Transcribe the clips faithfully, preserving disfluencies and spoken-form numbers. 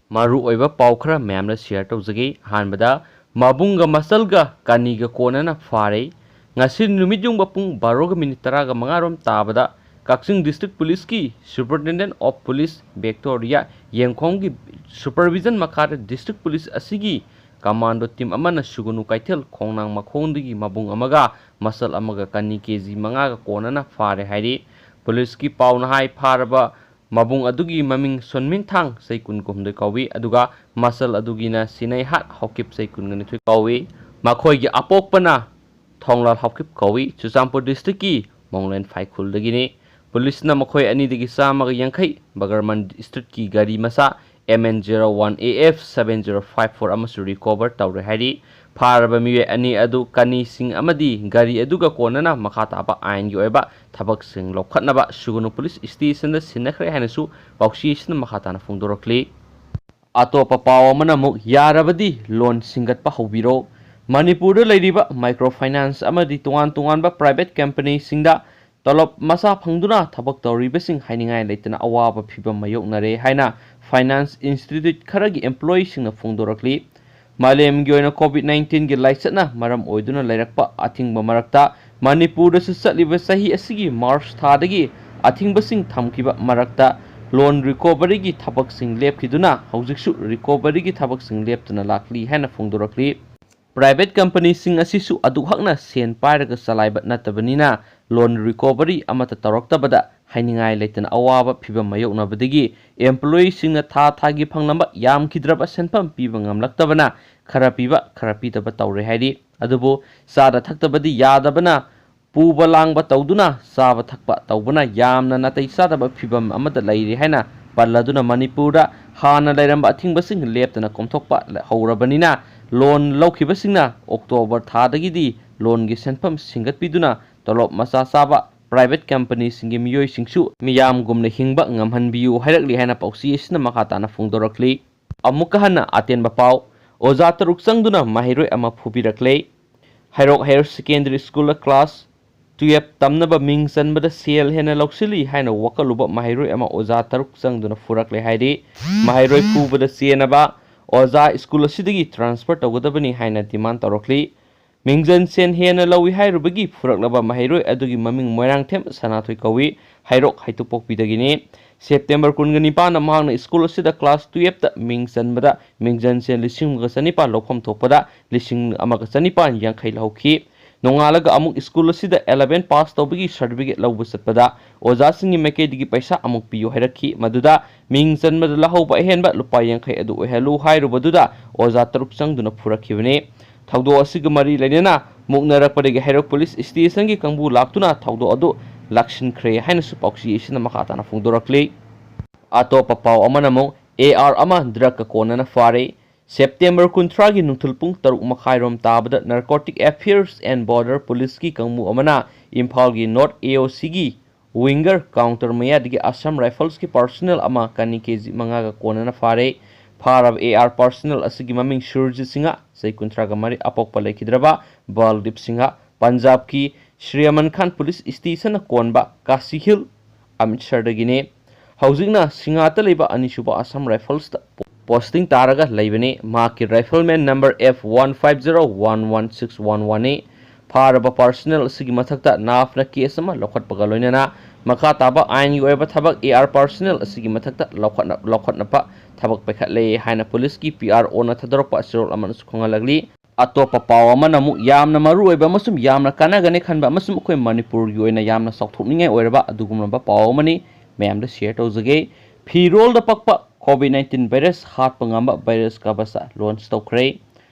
ꯃꯔꯨꯑꯣꯏꯕ ꯄꯥꯎ ꯈꯔ ꯃꯌꯥꯝꯗ share ꯇꯧꯖꯒꯦ꯫ ꯑꯍꯥꯟꯕꯗ, ꯃꯕꯨꯡꯒ ꯃꯆꯜꯒ ꯀꯅꯤꯒ ꯀꯣꯟꯅꯅ ꯐꯥꯔꯦ꯫ ꯉꯁꯤ ꯅꯨꯃꯤꯠ ꯌꯨꯡꯕ ꯄꯨꯡ ꯕꯥꯔꯣꯒ ꯃꯤꯅꯤꯠ ꯇꯔꯥꯒ ꯃꯉꯥ ꯔꯣꯝ ꯇꯥꯕꯗ ꯀꯛꯆꯤꯡ District Policeꯀꯤ Superintendent of Police ꯕꯦꯛꯇꯣꯔꯤꯌꯥ ꯌꯦꯡꯈꯣꯝꯒꯤ supervision ꯃꯈꯥꯗ District Police ꯑꯁꯤꯒꯤ commando team ꯑꯃꯅ ꯁꯨꯒꯅꯨ ꯀꯩꯊꯦꯜ ꯈꯣꯡꯅꯥꯡ ꯃꯈꯣꯡꯗꯒꯤ ꯃꯕꯨꯡ ꯑꯃꯒ ꯃꯆꯜ ꯑꯃꯒ ꯀꯅꯤ ꯀꯦ ꯖꯤ ꯃꯉꯥꯒ ꯀꯣꯟꯅꯅ ꯐꯥꯔꯦ ꯍꯥꯏꯔꯤ꯫ Policeꯀꯤ ꯄꯥꯎꯅ ꯍꯥꯏ, ꯐꯥꯔꯕ ꯃꯕꯨꯡ ꯑꯗꯨꯒꯤ ꯃꯃꯤꯡ ꯁꯣꯟꯃꯤꯟꯊꯥꯡ, ꯆꯍꯤ ꯀꯨꯟꯒ ꯍꯨꯝꯗꯣꯏ ꯀꯧꯏ, ꯑꯗꯨꯒ ꯃꯆꯜ ꯑꯗꯨꯒꯤꯅ ꯁꯤꯅꯩꯍꯥꯠ ꯍꯥꯎꯀꯤꯞ, ꯆꯍꯤ ꯀꯨꯟꯒ ꯅꯤꯊꯣꯏ ꯀꯧꯏ꯫ ꯃꯈꯣꯏꯒꯤ ꯑꯄꯣꯛꯄꯅ ꯊꯣꯡꯂꯥꯜ ꯍꯥꯎꯀꯤꯞ ꯀꯧꯏ, ꯆꯨꯔꯆꯥꯟꯄꯨꯔ districtꯀꯤ ꯃꯣꯡꯂꯦꯟ ꯐꯥꯏꯈꯨꯜꯗꯒꯤꯅꯤ꯫ Policeꯅ ꯃꯈꯣꯏ ꯑꯅꯤꯗꯒꯤ ꯆꯥꯝꯃꯒ ꯌꯥꯡꯈꯩ Bagarman Streetꯀꯤ ꯒꯥꯔꯤ ꯃꯆꯥ M N zero one A F seven zero five four ꯑꯃꯁꯨ recover ꯇꯧꯔꯦ ꯍꯥꯏꯔꯤ꯫ ꯐꯥꯔꯕ ꯃꯤꯑꯣꯏ ꯑꯅꯤ ꯑꯗꯨ ꯀꯅꯤꯁꯤꯡ ꯑꯃꯗꯤ ꯒꯥꯔꯤ ꯑꯗꯨꯒ ꯀꯣꯟꯅꯅ ꯃꯈꯥ ꯇꯥꯕ ꯑꯥꯏꯟꯒꯤ ꯑꯣꯏꯕ ꯊꯕꯛꯁꯤꯡ ꯂꯧꯈꯠꯅꯕ ꯁꯨꯒꯅꯨ Police Stationꯗ ꯁꯤꯟꯅꯈ꯭ꯔꯦ ꯍꯥꯏꯅꯁꯨ ꯄꯥꯎꯆꯦꯁꯤꯅ ꯃꯈꯥ ꯇꯥꯅ ꯐꯣꯡꯗꯣꯔꯛꯂꯤ꯫ ꯑꯇꯣꯞꯄ ꯄꯥꯎ ꯑꯃꯅ ꯑꯃꯨꯛ, ꯌꯥꯔꯕꯗꯤ loan ꯁꯤꯡꯒꯠꯄ ꯍꯧꯕꯤꯔꯣ꯫ ꯃꯅꯤꯄꯨꯔꯗ ꯂꯩꯔꯤꯕ micro finance ꯑꯃꯗꯤ ꯇꯣꯉꯥꯟ ꯇꯣꯉꯥꯟꯕ private companyꯁꯤꯡꯗ ꯇꯣꯂꯣꯞ ꯃꯆꯥ ꯐꯪꯗꯨꯅ ꯊꯕꯛ ꯇꯧꯔꯤꯕꯁꯤꯡ ꯍꯥꯏꯅꯤꯡꯉꯥꯏ ꯂꯩꯇꯅ ꯑꯋꯥꯕ ꯐꯤꯚꯝ ꯃꯥꯌꯣꯛꯅꯔꯦ ꯍꯥꯏꯅ finance institute ꯈꯔꯒꯤ employeeꯁꯤꯡꯅ ꯐꯣꯡꯗꯣꯔꯛꯂꯤ꯫ ꯃꯥꯂꯦꯝꯒꯤ ꯑꯣꯏꯅ COVID nineteenꯒꯤ ꯂꯥꯏꯆꯠꯅ ꯃꯔꯝ ꯑꯣꯏꯗꯨꯅ ꯂꯩꯔꯛꯄ ꯑꯊꯤꯡꯕ ꯃꯔꯛꯇ, ꯃꯅꯤꯄꯨꯔꯗꯁꯨ ꯆꯠꯂꯤꯕ ꯆꯍꯤ ꯑꯁꯤꯒꯤ March ꯊꯥꯗꯒꯤ ꯑꯊꯤꯡꯕꯁꯤꯡ ꯊꯝꯈꯤꯕ ꯃꯔꯛꯇ, loan recoveryꯒꯤ ꯊꯕꯛꯁꯤꯡ ꯂꯦꯞꯈꯤꯗꯨꯅ ꯍꯧꯖꯤꯛꯁꯨ recoveryꯒꯤ ꯊꯕꯛꯁꯤꯡ ꯂꯦꯞꯇꯅ ꯂꯥꯛꯂꯤ ꯍꯥꯏꯅ ꯐꯣꯡꯗꯣꯔꯛꯂꯤ꯫ Private companyꯁꯤꯡ ꯑꯁꯤꯁꯨ ꯑꯗꯨꯛ ꯍꯛꯅ ꯁꯦꯟ ꯄꯥꯏꯔꯒ ꯆꯂꯥꯏꯕ ꯅꯠꯇꯕꯅꯤꯅ, loan recovery ꯑꯃꯠꯇ ꯇꯧꯔꯛꯇꯕꯗ ꯍꯥꯏꯅꯤꯡꯉꯥꯏ ꯂꯩꯇꯅ ꯑꯋꯥꯕ ꯐꯤꯚꯝ ꯃꯥꯌꯣꯛꯅꯕꯗꯒꯤ employeeꯁꯤꯡꯅ ꯊꯥ ꯊꯥꯒꯤ ꯐꯪꯂꯝꯕ ꯌꯥꯝꯈꯤꯗ꯭ꯔꯕ ꯁꯦꯟꯐꯝ ꯄꯤꯕ ꯉꯝꯂꯛꯇꯕꯅ ꯈꯔ ꯄꯤꯕ, ꯈꯔ ꯄꯤꯗꯕ ꯇꯧꯔꯦ ꯍꯥꯏꯔꯤ꯫ ꯑꯗꯨꯕꯨ ꯆꯥꯗ ꯊꯛꯇꯕꯗꯤ ꯌꯥꯗꯕꯅ, ꯄꯨꯕ ꯂꯥꯡꯕ ꯇꯧꯗꯨꯅ ꯆꯥꯕ ꯊꯛꯄ ꯇꯧꯕꯅ ꯌꯥꯝꯅ ꯅꯥꯇꯩ ꯆꯥꯗꯕ ꯐꯤꯚꯝ ꯑꯃꯗ ꯂꯩꯔꯤ ꯍꯥꯏꯅ ꯄꯜꯂꯗꯨꯅ, ꯃꯅꯤꯄꯨꯔꯗ ꯍꯥꯟꯅ ꯂꯩꯔꯝꯕ ꯑꯊꯤꯡꯕꯁꯤꯡ ꯂꯦꯞꯇꯅ ꯀꯣꯝꯊꯣꯛꯄ ꯍꯧꯔꯕꯅꯤꯅ, loan ꯂꯧꯈꯤꯕꯁꯤꯡꯅ October ꯊꯥꯗꯒꯤꯗꯤ loanꯒꯤ ꯁꯦꯟꯐꯝ ꯁꯤꯡꯒꯠꯄꯤꯗꯨꯅ ꯇꯣꯂꯣꯞ ꯃꯆꯥ ꯆꯥꯕ private companyꯁꯤꯡꯒꯤ ꯃꯤꯑꯣꯏꯁꯤꯡꯁꯨ ꯃꯤꯌꯥꯝꯒꯨꯝꯅ ꯍꯤꯡꯕ ꯉꯝꯍꯟꯕꯤꯌꯨ ꯍꯥꯏꯔꯛꯂꯤ ꯍꯥꯏꯅ ꯄꯥꯎꯆꯦ ꯑꯁꯤꯅ ꯃꯈꯥ ꯇꯥꯅ ꯐꯣꯡꯗꯣꯔꯛꯂꯤ꯫ ꯑꯃꯨꯛꯀ ꯍꯟꯅ ꯑꯇꯦꯟꯕ ꯄꯥꯎ꯫ ꯑꯣꯖꯥ ꯇꯔꯨꯛ ꯆꯪꯗꯨꯅ ꯃꯍꯩꯔꯣꯏ ꯑꯃ ꯐꯨꯕꯤꯔꯛꯂꯦ꯫ ꯍꯩꯔꯣꯛ Higher Secondary Schoolꯗ class ꯇꯨꯌꯦꯞ ꯇꯝꯅꯕ ꯃꯤꯡ ꯆꯟꯕꯗ ꯁꯦꯜ ꯍꯦꯟꯅ ꯂꯧꯁꯤꯜꯂꯤ ꯍꯥꯏꯅ ꯋꯥꯀꯠꯂꯨꯕ ꯃꯍꯩꯔꯣꯏ ꯑꯃ ꯑꯣꯖꯥ ꯇꯔꯨꯛ ꯆꯪꯗꯨꯅ ꯐꯨꯔꯛꯂꯦ ꯍꯥꯏꯔꯤ꯫ ꯃꯍꯩꯔꯣꯏ ꯐꯨꯕꯗ ꯆꯦꯟꯅꯕ ꯑꯣꯖꯥ ꯁ꯭ꯀꯨꯜ ꯑꯁꯤꯗꯒꯤ ꯇ꯭ꯔꯥꯟꯁꯐꯔ ꯇꯧꯒꯗꯕꯅꯤ ꯍꯥꯏꯅ ꯗꯤꯃꯥꯟ ꯇꯧꯔꯛꯂꯤ꯫ ꯃꯤꯡꯖꯟ ꯁꯦꯟ ꯍꯦꯟꯅ ꯂꯧꯏ ꯍꯥꯏꯔꯨꯕꯒꯤ ꯐꯨꯔꯛꯂꯕ ꯃꯍꯩꯔꯣꯏ ꯑꯗꯨꯒꯤ ꯃꯃꯤꯡ ꯃꯣꯏꯔꯥꯡꯊꯦꯝ ꯁꯅꯥꯊꯣꯏ ꯀꯧꯏ, ꯍꯩꯔꯣꯛ ꯍꯩꯇꯨꯄꯣꯛꯄꯤꯗꯒꯤꯅꯤ꯫ ꯁꯦꯞꯇꯦꯝꯕꯔ ꯀꯨꯟꯒ ꯅꯤꯄꯥꯟꯗ ꯃꯍꯥꯛꯅ ꯁ꯭ꯀꯨꯜ ꯑꯁꯤꯗ ꯀ꯭ꯂꯥꯁ ꯇꯨꯌꯦꯞꯇ ꯃꯤꯡ ꯆꯟꯕꯗ ꯃꯤꯡꯖꯟ ꯁꯦꯟ ꯂꯤꯁꯤꯡ ꯑꯃꯒ ꯆꯅꯤꯄꯥꯟ ꯂꯧꯐꯝ ꯊꯣꯛꯄꯗ ꯂꯤꯁꯤꯡ ꯑꯃꯒ ꯆꯅꯤꯄꯥꯟ ꯌꯥꯡꯈꯩ ꯂꯧꯈꯤ꯫ ꯅꯣꯡꯉꯥꯜꯂꯒ ꯑꯃꯨꯛ ꯁ꯭ꯀꯨꯜ ꯑꯁꯤꯗ ꯑꯦꯂꯚꯦꯟ ꯄꯥꯁ ꯇꯧꯕꯒꯤ ꯁꯥꯔꯇꯤꯐꯤꯀꯦꯠ ꯂꯧꯕ ꯆꯠꯄꯗ ꯑꯣꯖꯥꯁꯤꯡꯒꯤ ꯃꯥꯏꯀꯩꯗꯒꯤ ꯄꯩꯁꯥ ꯑꯃꯨꯛ ꯄꯤꯌꯨ ꯍꯥꯏꯔꯛꯈꯤ꯫ ꯃꯗꯨꯗ ꯃꯤꯡ ꯆꯟꯕꯗ ꯂꯧꯍꯧꯕ ꯑꯍꯦꯟꯕ ꯂꯨꯄꯥ ꯌꯥꯡꯈꯩ ꯑꯗꯨ ꯑꯣꯏꯍꯜꯂꯨ ꯍꯥꯏꯔꯨꯕꯗꯨꯗ ꯑꯣꯖꯥ ꯇꯔꯨꯛ ꯆꯪꯗꯨꯅ ꯐꯨꯔꯛꯈꯤꯕꯅꯤ꯫ ꯊꯧꯗꯣꯛ ꯑꯁꯤꯒ ꯃꯔꯤ ꯂꯩꯅꯅ ꯃꯨꯛꯅꯔꯛꯄꯗꯒꯤ ꯍꯩꯔꯣꯛ ꯄꯨꯂꯤꯁ ꯁ꯭ꯇꯦꯁꯟꯒꯤ ꯀꯥꯡꯕꯨ ꯂꯥꯛꯇꯨꯅ ꯊꯧꯗꯣꯛ ꯑꯗꯨ ꯂꯥꯛꯁꯤꯟꯈ꯭ꯔꯦ ꯍꯥꯏꯅꯁꯨ ꯄꯥꯎꯆꯦ ꯑꯁꯤꯅ ꯃꯈꯥ ꯇꯥꯅ ꯐꯣꯡꯗꯣꯔꯛꯂꯤ꯫ ꯑꯇꯣꯞꯄ ꯄꯥꯎ ꯑꯃꯅ ꯑꯃꯨꯛ ꯑꯦ ꯑꯥꯔ ꯑꯃ ꯗ꯭ꯔꯒꯀ ꯀꯣꯟꯅꯅ ꯐꯥꯔꯦ꯫ ꯁꯦꯞꯇꯦꯝꯕꯔ ꯀꯨꯟꯊ꯭ꯔꯥꯒꯤ ꯅꯨꯡꯊꯤꯜ ꯄꯨꯡ ꯇꯔꯨꯛ ꯃꯈꯥꯏꯔꯣꯝ ꯇꯥꯕꯗ Narcotic Affairs and Border Policeꯀꯤ ꯀꯥꯡꯕꯨ ꯑꯃꯅ ꯏꯝꯐꯥꯜꯒꯤ North A O Cꯒꯤ winger counter ꯃꯌꯥꯗꯒꯤ Assam Riflesꯀꯤ personnel ꯑꯃ ꯀꯅꯤ ꯀꯦ ꯖꯤ ꯃꯉꯥꯒ ꯀꯣꯟꯅꯅ ꯐꯥꯔꯦ꯫ ꯐꯥꯔꯕ ꯑꯦ ꯑꯥꯔ personnel ꯑꯁꯤꯒꯤ ꯃꯃꯤꯡ ꯁꯨꯔꯖꯤꯠ ꯁꯤꯡꯍ, ꯆꯍꯤ ꯀꯨꯟꯊ꯭ꯔꯥꯒ ꯃꯔꯤ, ꯑꯄꯣꯛꯄ ꯂꯩꯈꯤꯗ꯭ꯔꯕ ꯕꯜꯗꯤꯞ ꯁꯤꯡꯍ, ꯄꯟꯖꯥꯕꯀꯤ ꯁ꯭ꯔꯤꯌꯃꯟ ꯈꯥꯟ ꯄꯨꯂꯤꯁ ꯁ꯭ꯇꯦꯁꯟꯅ ꯀꯣꯟꯕ ꯀꯥꯁꯤ ꯍꯤꯜ ꯑꯃ꯭ꯔꯤꯠꯁꯔꯗꯒꯤꯅꯤ꯫ ꯍꯧꯖꯤꯛꯅ ꯁꯤꯡꯍꯇ ꯂꯩꯕ ꯑꯅꯤꯁꯨꯕ Assam Riflesꯇ posting ꯇꯥꯔꯒ ꯂꯩꯕꯅꯤ꯫ ꯃꯍꯥꯛꯀꯤ rifleman number F one five zero one one six one oneꯅꯤ꯫ ꯐꯥꯔꯕ personnel ꯑꯁꯤꯒꯤ ꯃꯊꯛꯇ ꯅꯥꯐꯅ case ꯑꯃ ꯂꯧꯈꯠꯄꯒ ꯂꯣꯏꯅꯅ ꯃꯈꯥ ꯇꯥꯕ ꯑꯥꯏꯟꯒꯤ ꯑꯣꯏꯕ ꯊꯕꯛ ꯑꯦ ꯑꯥꯔ personnel ꯑꯁꯤꯒꯤ ꯃꯊꯛꯇ ꯂꯧꯈꯠꯅ-, ꯂꯧꯈꯠꯅꯕ ꯊꯕꯛ ꯄꯥꯏꯈꯠꯂꯦ ꯍꯥꯏꯅ ꯄꯨꯂꯤꯁꯀꯤ ꯄꯤ ꯑꯥꯔ ꯑꯣꯅ ꯊꯥꯗꯣꯔꯛꯄ ꯆꯦꯔꯣꯜ ꯑꯃꯅꯁꯨ ꯈꯪꯍꯜꯂꯛꯂꯤ꯫ ꯑꯇꯣꯞꯄ ꯄꯥꯎ ꯑꯃꯅ ꯑꯃꯨꯛ ꯌꯥꯝꯅ ꯃꯔꯨ ꯑꯣꯏꯕ ꯑꯃꯁꯨꯡ ꯌꯥꯝꯅ ꯀꯥꯟꯅꯒꯅꯤ ꯈꯟꯕ ꯑꯃꯁꯨꯡ ꯑꯩꯈꯣꯏ ꯃꯅꯤꯄꯨꯔꯒꯤ ꯑꯣꯏꯅ ꯌꯥꯝꯅ ꯆꯥꯎꯊꯣꯛꯅꯤꯡꯉꯥꯏ ꯑꯣꯏꯔꯕ ꯑꯗꯨꯒꯨꯝꯂꯕ ꯄꯥꯎ ꯑꯃꯅꯤ, ꯃꯌꯥꯝꯗ share ꯇꯧꯖꯒꯦ꯫ ꯐꯤꯔꯣꯜꯗ ꯄꯛꯄ COVID nineteen virus ꯍꯥꯠꯄ ꯉꯝꯕ virus ꯀꯕꯆ launch ꯇꯧꯈ꯭ꯔꯦ꯫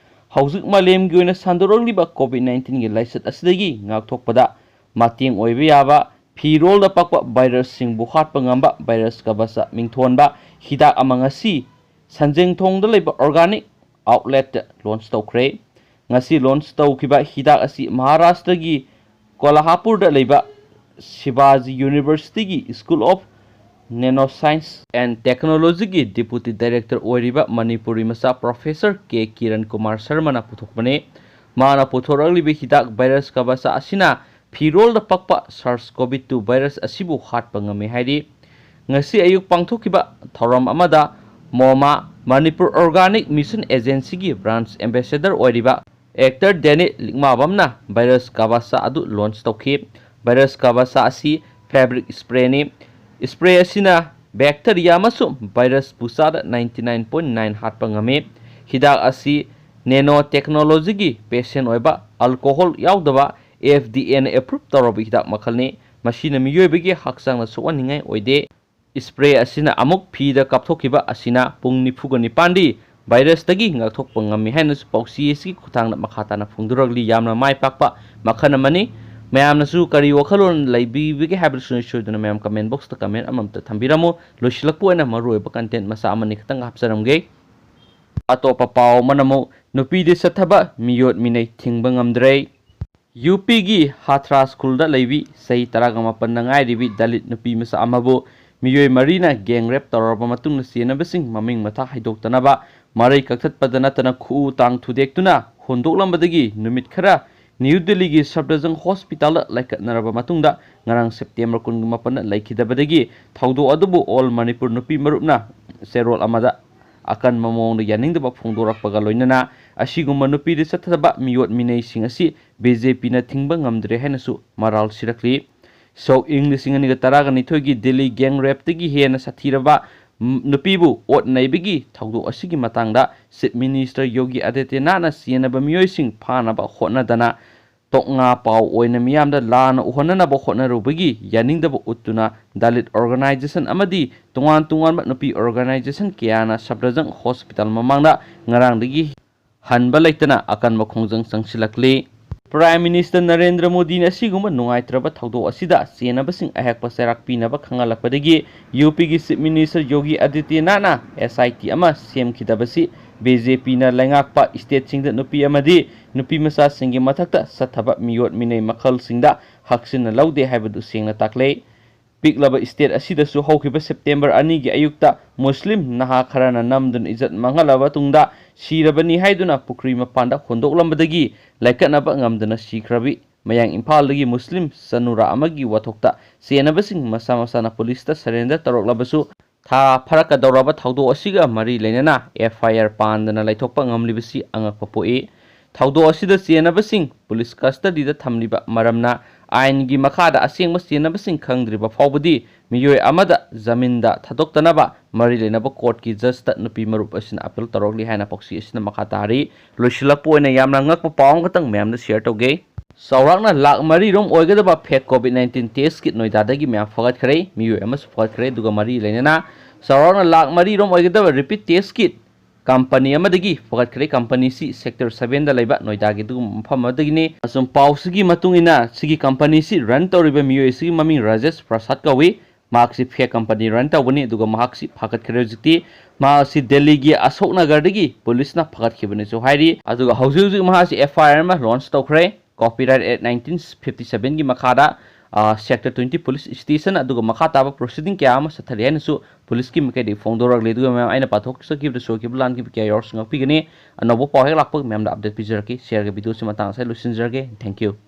ꯍꯧꯖꯤꯛ ꯃꯥꯂꯦꯝꯒꯤ ꯑꯣꯏꯅ ꯁꯟꯗꯣꯔꯛꯂꯤꯕ COVID nineteenꯒꯤ ꯂꯥꯏꯆꯠ ꯑꯁꯤꯗꯒꯤ ꯉꯥꯛꯊꯣꯛꯄꯗ ꯃꯇꯦꯡ ꯑꯣꯏꯕ ꯌꯥꯕ ꯐꯤꯔꯣꯜꯗ ꯄꯛꯄ virusꯁꯤꯡꯕꯨ ꯍꯥꯠꯄ ꯉꯝꯕ virus ꯀꯕꯆ ꯃꯤꯡꯊꯣꯟꯕ ꯍꯤꯗꯥꯛ ꯑꯃ ꯉꯁꯤ ꯁꯟꯖꯦꯡꯊꯣꯡꯗ ꯂꯩꯕ organic outletꯇ launch ꯇꯧꯈ꯭ꯔꯦ꯫ ꯉꯁꯤ launch ꯇꯧꯈꯤꯕ ꯍꯤꯗꯥꯛ ꯑꯁꯤ ꯃꯍꯥꯔꯥꯁꯇ꯭ꯔꯒꯤ ꯀꯣꯂꯍꯥꯄꯨꯔꯗ ꯂꯩꯕ ꯁꯤꯕꯥꯖꯤ Universityꯒꯤ School of Nanoscience and Technologyꯒꯤ Deputy Director ꯑꯣꯏꯔꯤꯕ ꯃꯅꯤꯄꯨꯔꯤ ꯃꯆꯥ Professor ꯀꯦ ꯀꯤꯔꯟ ꯀꯨꯃꯥꯔ ꯁꯔꯃꯅ ꯄꯨꯊꯣꯛꯄꯅꯤ꯫ ꯃꯥꯅ ꯄꯨꯊꯣꯔꯛꯂꯤꯕ ꯍꯤꯗꯥꯛ virus ꯀꯕꯆ ꯑꯁꯤꯅ ꯐꯤꯔꯣꯜꯗ ꯄꯛꯄ SARS-CoV-two virus ꯑꯁꯤꯕꯨ ꯍꯥꯠꯄ ꯉꯝꯃꯤ ꯍꯥꯏꯔꯤ꯫ ꯉꯁꯤ ꯑꯌꯨꯛ ꯄꯥꯡꯊꯣꯛꯈꯤꯕ ꯊꯧꯔꯝ ꯑꯃꯗ ꯃꯣꯃꯥ, Manipur Organic Mission Agency-ꯒꯤ branch ambassador ꯑꯣꯏꯔꯤꯕ actor ꯗꯦꯅꯤ ꯂꯤꯛꯃꯥꯕꯝꯅ virus ꯀꯕꯥꯁꯥ ꯑꯗꯨ launch ꯇꯧꯈꯤ꯫ Virus ꯀꯕꯥꯁꯥ ꯑꯁꯤ fabric spray-ꯅꯤ꯫ Spray ꯑꯁꯤꯅ bacteria ꯑꯃꯁꯨꯡ virus ꯄꯨꯆꯥꯗ ninety nine point nine ꯍꯥꯠꯄ ꯉꯝꯃꯤ꯫ ꯍꯤꯗꯥꯛ ꯑꯁꯤ nano technology-ꯒꯤ patent ꯑꯣꯏꯕ, alcohol ꯌꯥꯎꯗꯕ, F D A-ꯅ approve ꯇꯧꯔꯕ ꯍꯤꯗꯥꯛ ꯃꯈꯜꯅꯤ꯫ ꯃꯁꯤꯅ ꯃꯤꯑꯣꯏꯕꯒꯤ ꯍꯛꯆꯥꯡꯗ ꯁꯣꯛꯍꯟꯅꯤꯡꯉꯥꯏ ꯑꯣꯏꯗꯦ꯫ Spray ꯑꯁꯤꯅ ꯑꯃꯨꯛ ꯐꯤꯗ ꯀꯥꯞꯊꯣꯛꯈꯤꯕ ꯑꯁꯤꯅ ꯄꯨꯡ ꯅꯤꯐꯨꯒ ꯅꯤꯄꯥꯟꯗꯤ virus-ꯇꯒꯤ ꯉꯥꯛꯊꯣꯛꯄ ꯉꯝꯃꯤ ꯍꯥꯏꯅꯁꯨ ꯄꯥꯎꯆꯦ ꯑꯁꯤꯒꯤ ꯈꯨꯠꯊꯥꯡꯗ ꯃꯈꯥ ꯇꯥꯅ ꯐꯣꯡꯗꯣꯔꯛꯂꯤ꯫ ꯌꯥꯝꯅ ꯃꯥꯏ ꯄꯥꯛꯄ ꯃꯈꯜ ꯑꯃꯅꯤ꯫ ꯃꯌꯥꯝꯅꯁꯨ ꯀꯔꯤ ꯋꯥꯈꯜꯂꯣꯟ ꯂꯩꯕꯤꯕꯒꯦ ꯍꯥꯏꯕꯗꯨ ꯁꯣꯏ-, ꯁꯣꯏꯗꯅ ꯃꯌꯥꯝ comment box-ꯇ comment ꯑꯃꯃꯝꯇ ꯊꯝꯕꯤꯔꯝꯃꯨ꯫ ꯂꯣꯏꯁꯤꯜꯂꯛꯄ ꯑꯣꯏꯅ ꯃꯔꯨꯑꯣꯏꯕ content ꯃꯆꯥ ꯑꯃꯅꯤ ꯈꯛꯇꯪ ꯍꯥꯞꯆꯔꯝꯒꯦ꯫ ꯑꯇꯣꯞꯄ ꯄꯥꯎ ꯑꯃꯅ ꯑꯃꯨꯛ ꯅꯨꯄꯤꯗ ꯆꯠꯊꯕ ꯃꯤꯑꯣꯠ ꯃꯤꯅꯩ ꯊꯤꯡꯕ ꯉꯝꯗ꯭ꯔꯦ꯫ UP-ꯒꯤ ꯍꯥꯊ꯭ꯔꯥ school-ꯗ ꯂꯩꯕꯤ ꯆꯍꯤ ꯇꯔꯥꯒ ꯃꯥꯄꯟꯗ ꯉꯥꯏꯔꯤꯕꯤ ꯗꯂꯤꯠ ꯅꯨꯄꯤ ꯃꯆꯥ ꯑꯃꯕꯨ ꯃꯤꯑꯣꯏ ꯃꯔꯤꯅ gang rape ꯇꯧꯔꯕ ꯃꯇꯨꯡꯗ ꯆꯦꯟꯅꯕꯁꯤꯡ ꯃꯃꯤꯡ ꯃꯊꯥ ꯍꯥꯏꯗꯣꯛꯇꯅꯕ ꯃꯔꯩ ꯀꯛꯊꯠꯄꯗ ꯅꯠꯇꯅ ꯈꯨꯎ ꯇꯥꯡ ꯊꯨꯗꯦꯛꯇꯨꯅ ꯍꯨꯟꯗꯣꯛꯂꯝꯕꯗꯒꯤ ꯅꯨꯃꯤꯠ ꯈꯔ ꯅ꯭ꯌꯨ ꯗꯤꯜꯂꯤꯒꯤ ꯁꯐꯗꯔꯖꯪ hospital-ꯗ ꯂꯥꯏꯀꯠꯅꯔꯕ ꯃꯇꯨꯡꯗ ꯉꯔꯥꯡ September ꯀꯨꯟꯒ ꯃꯥꯄꯟꯗ ꯂꯩꯈꯤꯗꯕꯗꯒꯤ ꯊꯧꯗꯣꯛ ꯑꯗꯨꯕꯨ All Manipur ꯅꯨꯄꯤ ꯃꯔꯨꯞꯅ ꯆꯦꯔꯣꯜ ꯑꯃꯗ ꯑꯀꯟꯕ ꯃꯑꯣꯡꯗ ꯌꯥꯅꯤꯡꯗꯕ ꯐꯣꯡꯗꯣꯔꯛꯄꯒ ꯂꯣꯏꯅꯅ ꯑꯁꯤꯒꯨꯝꯕ ꯅꯨꯄꯤꯗ ꯆꯠꯊꯗꯕ ꯃꯤꯑꯣꯠ ꯃꯤꯅꯩꯁꯤꯡ ꯑꯁꯤ BJP-ꯅ ꯊꯤꯡꯕ ꯉꯝꯗ꯭ꯔꯦ ꯍꯥꯏꯅꯁꯨ ꯃꯔꯥꯜ ꯁꯤꯔꯛꯂꯤ꯫ ꯁꯣꯛ ꯏꯪ ꯂꯤꯁꯤꯡ ꯑꯅꯤꯒ ꯇꯔꯥꯒ ꯅꯤꯊꯣꯏꯒꯤ ꯗꯤꯜꯂꯤ gang rape-ꯇꯒꯤ ꯍꯦꯟꯅ ꯁꯥꯊꯤꯔꯕ ꯅꯨꯄꯤꯕꯨ ꯑꯣꯠ ꯅꯩꯕꯒꯤ ꯊꯧꯗꯣꯛ ꯑꯁꯤꯒꯤ ꯃꯇꯥꯡꯗ Chief Minister ꯌꯣꯒꯤ ꯑꯥꯗꯤꯇ꯭ꯌꯅꯥꯊꯅ ꯆꯦꯟꯅꯕ ꯃꯤꯑꯣꯏꯁꯤꯡ ꯐꯥꯅꯕ ꯍꯣꯠꯅꯗꯅ ꯇꯣꯛꯉꯥ ꯄꯥꯎ ꯑꯣꯏꯅ ꯃꯤꯌꯥꯝꯗ ꯂꯥꯟꯅ ꯎꯍꯟꯅꯅꯕ ꯍꯣꯠꯅꯔꯨꯕꯒꯤ ꯌꯥꯅꯤꯡꯗꯕ ꯎꯠꯇꯨꯅ ꯗꯂꯤꯠ organization ꯑꯃꯗꯤ ꯇꯣꯉꯥꯟ ꯇꯣꯉꯥꯟꯕ ꯅꯨꯄꯤ organization ꯀꯌꯥꯅ ꯁꯐꯗꯔꯖꯪ hospital ꯃꯃꯥꯡꯗ ꯉꯔꯥꯡꯗꯒꯤ ꯍꯟꯕ ꯂꯩꯇꯅ ꯑꯀꯟꯕ ꯈꯣꯡꯖꯪ ꯆꯪꯁꯤꯜꯂꯛꯂꯤ꯫ Prime Minister ꯅꯔꯦꯟꯗ꯭ꯔ ꯃꯣꯗꯤꯅ ꯑꯁꯤꯒꯨꯝꯕ ꯅꯨꯡꯉꯥꯏꯇ꯭ꯔꯕ ꯊꯧꯗꯣꯛ ꯑꯁꯤꯗ ꯆꯦꯟꯅꯕꯁꯤꯡ ꯑꯍꯦꯛꯄ ꯆꯩꯔꯥꯛ ꯄꯤꯅꯕ ꯈꯪꯍꯜꯂꯛꯄꯗꯒꯤ UP-ꯒꯤ Chief Minister ꯌꯣꯒꯤ ꯑꯥꯗꯤꯇ꯭ꯌꯅꯥꯊꯅ SIT ꯑꯃ ꯁꯦꯝꯈꯤꯗꯕꯁꯤ BJP-ꯅ ꯂꯩꯉꯥꯛꯄ state-ꯁꯤꯡꯗ ꯅꯨꯄꯤ ꯑꯃꯗꯤ ꯅꯨꯄꯤ ꯃꯆꯥꯁꯤꯡꯒꯤ ꯃꯊꯛꯇ ꯆꯠꯊꯕ ꯃꯤꯑꯣꯠ ꯃꯤꯅꯩ ꯃꯈꯜꯁꯤꯡꯗ ꯍꯛꯆꯤꯟꯅ ꯂꯧꯗꯦ ꯍꯥꯏꯕꯗꯨ ꯁꯦꯡꯅ ꯇꯥꯛꯂꯦ꯫ ꯄꯤꯛꯂꯕ state ꯑꯁꯤꯗꯁꯨ ꯍꯧꯈꯤꯕ September ꯑꯅꯤꯒꯤ ꯑꯌꯨꯛꯇ ꯃꯨꯁꯂꯤꯝ ꯅꯍꯥ ꯈꯔꯅ ꯅꯝꯗꯨꯅ ꯏꯖꯠ ꯃꯥꯡꯍꯜꯂꯕ ꯇꯨꯡꯗ ꯁꯤꯔꯕꯅꯤ ꯍꯥꯏꯗꯨꯅ ꯄꯨꯈ꯭ꯔꯤ ꯃꯄꯥꯟꯗ ꯍꯨꯟꯗꯣꯛꯂꯝꯕꯗꯒꯤ ꯂꯥꯏꯀꯠꯅꯕ ꯉꯝꯗꯅ ꯁꯤꯈ꯭ꯔꯕꯤ ꯃꯌꯥꯡ ꯏꯝꯐꯥꯜꯗꯒꯤ ꯃꯨꯁꯂꯤꯝ ꯆꯅꯨꯔꯥ ꯑꯃꯒꯤ ꯋꯥꯊꯣꯛꯇ ꯆꯦꯟꯅꯕꯁꯤꯡ ꯃꯁꯥ ꯃꯁꯥꯅ ꯄꯨꯂꯤꯁꯇ ꯁꯔꯦꯟꯗꯔ ꯇꯧꯔꯛꯂꯕꯁꯨ, ꯊꯥ ꯐꯥꯔꯛꯀꯗꯧꯔꯕ ꯊꯧꯗꯣꯛ ꯑꯁꯤꯒ ꯃꯔꯤ ꯂꯩꯅꯅ ꯑꯦꯐ ꯑꯥꯏ ꯑꯥꯔ ꯄꯥꯟꯗꯅ ꯂꯩꯊꯣꯛꯄ ꯉꯝꯂꯤꯕꯁꯤ ꯑꯉꯛꯄ ꯄꯣꯛꯏ꯫ ꯊꯧꯗꯣꯛ ꯑꯁꯤꯗ ꯆꯦꯟꯅꯕꯁꯤꯡ ꯄꯨꯂꯤꯁ ꯀꯁꯇꯗꯤꯗ ꯊꯝꯂꯤꯕ ꯃꯔꯝꯅ, ꯑꯥꯏꯟꯒꯤ ꯃꯈꯥꯗ ꯑꯁꯦꯡꯕ ꯆꯦꯟꯅꯕꯁꯤꯡ ꯈꯪꯗ꯭ꯔꯤꯕ ꯐꯥꯎꯕꯗꯤ ꯃꯤꯑꯣꯏ ꯑꯃꯗ ꯖꯃꯤꯟꯗ ꯊꯥꯗꯣꯛꯇꯅꯕ ꯃꯔꯤ ꯂꯩꯅꯕ ꯀꯣꯔꯠꯀꯤ ꯖꯖꯇ ꯅꯨꯄꯤ ꯃꯔꯨꯞ ꯑꯁꯤꯅ ꯑꯄꯤꯜ ꯇꯧꯔꯛꯂꯤ ꯍꯥꯏꯅ ꯄꯥꯎꯆꯦ ꯑꯁꯤꯅ ꯃꯈꯥ ꯇꯥꯔꯤ꯫ ꯂꯣꯏꯁꯤꯜꯂꯛꯄ ꯑꯣꯏꯅ ꯌꯥꯝꯅ ꯉꯛꯄ ꯄꯥꯎ ꯑꯃꯈꯛꯇꯪ ꯃꯌꯥꯝꯗ ꯁꯤꯌꯔ ꯇꯧꯒꯦ꯫ ꯆꯥꯎꯔꯥꯛꯅ ꯂꯥꯛ ꯃꯔꯤ ꯔꯣꯝ ꯑꯣꯏꯒꯗꯕ ꯐꯦꯛ ꯀꯣꯚꯤꯗ ꯅꯥꯏꯟꯇꯤꯟ ꯇꯦꯁ ꯀꯤꯠ ꯅꯣꯏꯗꯥꯗꯒꯤ ꯃꯌꯥꯝ ꯐꯒꯠꯈ꯭ꯔꯦ, ꯃꯤꯑꯣꯏ ꯑꯃꯁꯨ ꯐꯒꯠꯈ꯭ꯔꯦ꯫ ꯑꯗꯨꯒ ꯃꯔꯤ ꯂꯩꯅꯅ ꯆꯥꯎꯔꯥꯛꯅ ꯂꯥꯛ ꯃꯔꯤ ꯔꯣꯝ ꯑꯣꯏꯒꯗꯕ ꯔꯦꯄꯤꯗ ꯇꯦꯁ ꯀꯤꯠ ꯀꯝꯄꯅꯤ ꯑꯃꯗꯒꯤ ꯐꯒꯠꯈ꯭ꯔꯦ꯫ ꯀꯝꯄꯅꯤꯁꯤ ꯁꯦꯛꯇꯔ ꯁꯚꯦꯟꯗ ꯂꯩꯕ ꯅꯣꯏꯗꯥꯒꯤ ꯑꯗꯨꯒꯨꯝꯕ ꯃꯐꯝ ꯑꯃꯗꯒꯤꯅꯤ꯫ ꯑꯁꯨꯝ ꯄꯥꯎꯁꯤꯒꯤ ꯃꯇꯨꯡ ꯏꯟꯅ, ꯁꯤꯒꯤ ꯀꯝꯄꯅꯤꯁꯤ ꯔꯟ ꯇꯧꯔꯤꯕ ꯃꯤꯑꯣꯏ ꯑꯁꯤꯒꯤ ꯃꯃꯤꯡ ꯔꯥꯖꯦꯁ ꯄ꯭ꯔꯁꯥꯗ ꯀꯧꯏ꯫ ꯃꯍꯥꯛꯁꯤ ꯐꯦꯛ ꯀꯝꯄꯅꯤ ꯔꯟ ꯇꯧꯕꯅꯤ, ꯑꯗꯨꯒ ꯃꯍꯥꯛꯁꯤ ꯐꯥꯒꯠꯈ꯭ꯔꯦ ꯍꯧꯖꯤꯛꯇꯤ꯫ ꯃꯍꯥꯛ ꯑꯁꯤ ꯗꯦꯜꯂꯤꯒꯤ ꯑꯁꯣꯛ ꯅꯒꯔꯗꯒꯤ ꯄꯨꯂꯤꯁꯅ ꯐꯥꯒꯠꯈꯤꯕꯅꯤꯁꯨ ꯍꯥꯏꯔꯤ꯫ ꯑꯗꯨꯒ ꯍꯧꯖꯤꯛ ꯍꯧꯖꯤꯛ ꯃꯍꯥꯛꯁꯤ ꯑꯦꯐ ꯑꯥꯏ ꯑꯥꯔ ꯑꯃ ꯂꯣꯟꯆ ꯇꯧꯈ꯭ꯔꯦ꯫ ꯀꯣꯄꯤꯔꯥꯏꯠ ꯑꯦꯛ ꯅꯥꯏꯟꯇꯤꯟ ꯐꯤꯐꯇꯤ ꯁꯚꯦꯟꯒꯤ ꯃꯈꯥꯗ, ꯑ, ꯁꯦꯛꯇꯔ ꯇ꯭ꯋꯦꯟꯇꯤ ꯄꯨꯂꯤꯁ ꯁ꯭ꯇꯦꯁꯟ, ꯑꯗꯨꯒ ꯃꯈꯥ ꯇꯥꯕ ꯄ꯭ꯔꯣꯁꯤꯗꯤꯡ ꯀꯌꯥ ꯑꯃ ꯆꯠꯊꯔꯤ ꯍꯥꯏꯅꯁꯨ ꯄꯨꯂꯤꯁꯀꯤ ꯃꯥꯏꯀꯩꯗꯒꯤ ꯐꯣꯡꯗꯣꯔꯛꯂꯤ꯫ ꯑꯗꯨꯒ ꯃꯌꯥꯝ, ꯑꯩꯅ ꯄꯥꯊꯣꯛꯆꯈꯤꯕꯗ ꯁꯣꯏꯈꯤꯕ ꯂꯥꯟꯈꯤꯕ ꯀꯌꯥ ꯌꯥꯎꯔꯁꯨ ꯉꯥꯛꯄꯤꯒꯅꯤ꯫ ꯑꯅꯧꯕ ꯄꯥꯎ ꯍꯦꯛ ꯂꯥꯛꯄꯒ ꯃꯌꯥꯝꯗ ꯑꯞꯗꯦꯠ ꯄꯤꯖꯔꯛꯀꯦ꯫ ꯁꯤꯌꯔꯒ ꯚꯤꯗꯤꯑꯣꯁꯤ ꯃꯇꯥꯡ ꯑꯁꯤꯗ ꯂꯣꯏꯁꯤꯟꯖꯔꯒꯦ꯫ Thank you꯫